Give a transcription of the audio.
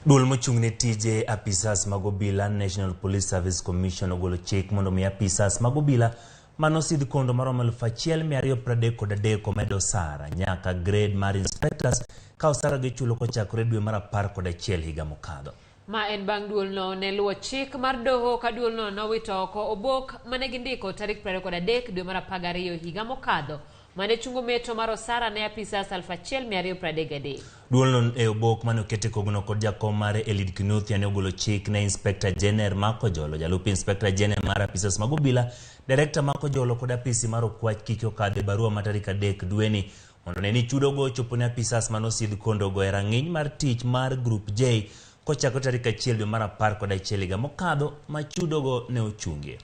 Duol mochung' ne tije apisas mag obila National Police Service Commission ogolo chik mondo mi apisas mag obila manosidh kondo maromo 1233 omed osara nyaka grade mar inspectors ka osara gichulo kochakore dwe mar 11 higa mokadho. Ma en bang' duolno ne luwo chik mar doho ka duolno nowito oko obok mane gindiko tarik 23 dwe mar 12 higa mokadho mane chungo meto mar osara ne apisas 1233. Duolno e obok mane okete kogno kod jakom mare Eliud Kinuthia ne ogolo chik ne Inspector General Mark Ojolo, jalup Inspector General mar apisas mag obila, Director Mark Ojolo kod apisi mar Okwach kik okadh e barua ma tarik 3 dweni mondo ne ni chudogo ochopo ne apisas mane osidh kondogo e rang'iny mar tich mar Group J kochakore tarik 1 dwe mar 11 higa mokadho ma chudogo ne ochungie.